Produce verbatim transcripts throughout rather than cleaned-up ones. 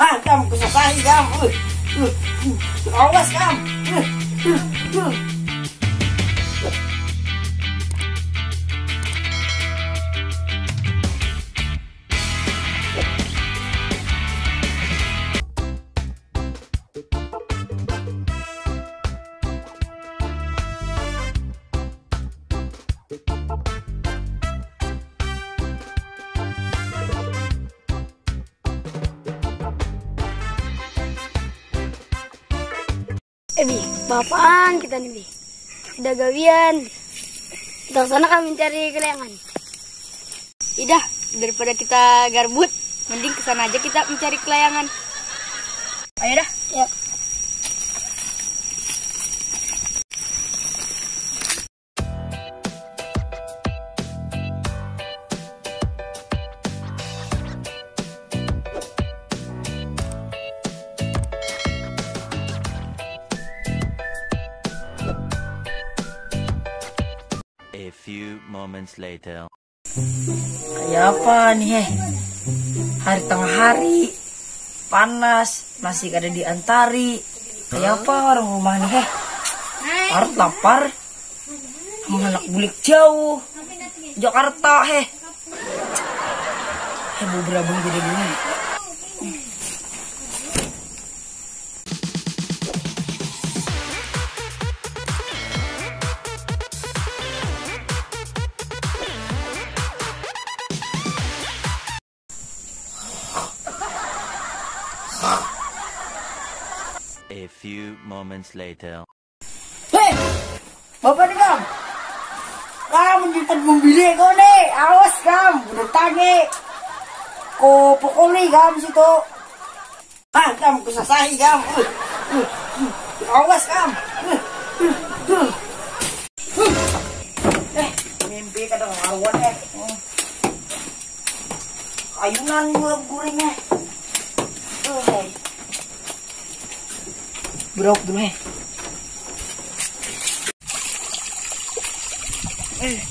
Ah, kam, kusasahi, kam. Uh, uh, uh. Awas, kam. Uh, uh, uh. Eh, Bi, bapaan kita nih, Bi? Ada gawian. Kita ke sana kan mencari kelayangan. Idah, daripada kita garbut, mending ke sana aja kita mencari kelayangan. Ayo dah. Ya. A few moments later. Kayak apa nih, heh? Hari tengah hari, panas, masih kada diantari. Kayak apa orang rumah nih, heh? Harus lapar. Sama anak bulik jauh. Jakarta, heh. Heh, bu berabang jadi dulu. A few moments later. Hei, bapak nih, kam. Kam, mencintai membili kau nih. Awas, kam, bener tangi. Kau pukuli, kam, situ. Ah, kam, kusasahi, kam. Uh, uh, uh. Awas, kam. Uh, uh, uh. Eh, mimpi kada karuan, eh. Hmm. Ayunan gula guring, eh. Aduh, hai. Berok dulu, eh. Eh.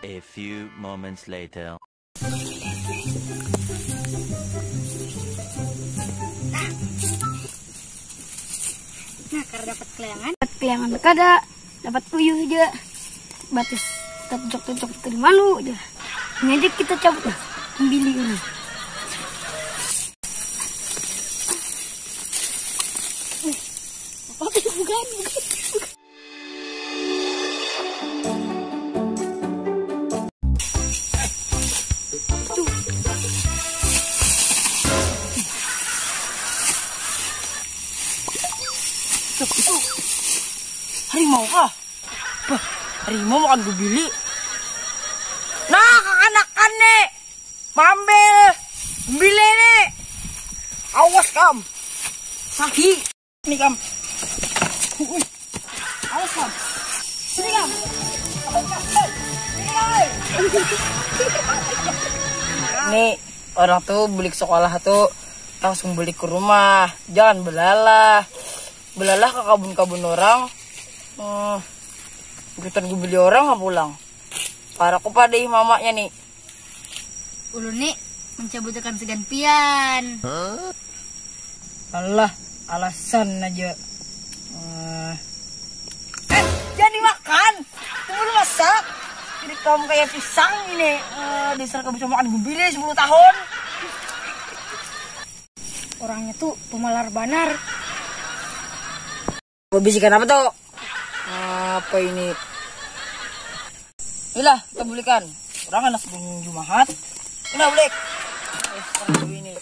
A few moments later. Nah, kada dapat kelayangan. Dapat kelayangan kada, dapat uyuh aja. Batis tercocok-cocok tadi malu aja. Ini aja kita cabut, nah. Membili ini. Eh, apa tuh? Bukan, bukan. Tuh, itu harimau kah? Bah, harimau makan gubili. Nah, kakanakan nih. Mambil. Gubili nih. Awas, kam. Sahi. Nih, kam. Ui. Awas, kam. Sini, kam. Awas, kam. Hei. Sini, kam, hei. Nih, orang tuh bulik sekolah tuh langsung bulik ke rumah. Jangan belalah. Belalah ke kabun-kabun orang. Hmm. Ikutan gubili orang pulang. Parak ku pada ih mamanya nih. Ulun ni mencabutakan segan pian. Alah, alasan aja. Eh. Eh, jangan dimakan. Itu belum masak. Jadi kamu kayak pisang ini. Eh, dasar kamu bisa makan gubili sepuluh tahun. Orangnya tuh pemalar banar. Bisikan apa tuh? Apa ini? Inilah, kita bulikan. Orang anak bunyi Jumahat. Udah bulik. Eh, sekarang dulu ini.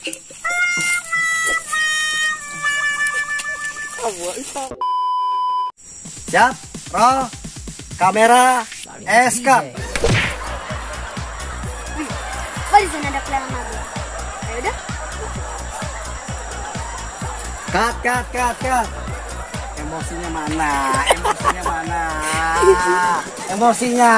Siap, roll, kamera, action. Wih, apa di sana ada kelayangan lagi? Ya udah. Cut, cut, cut, cut. Emosinya mana? Emosinya mana? Emosinya.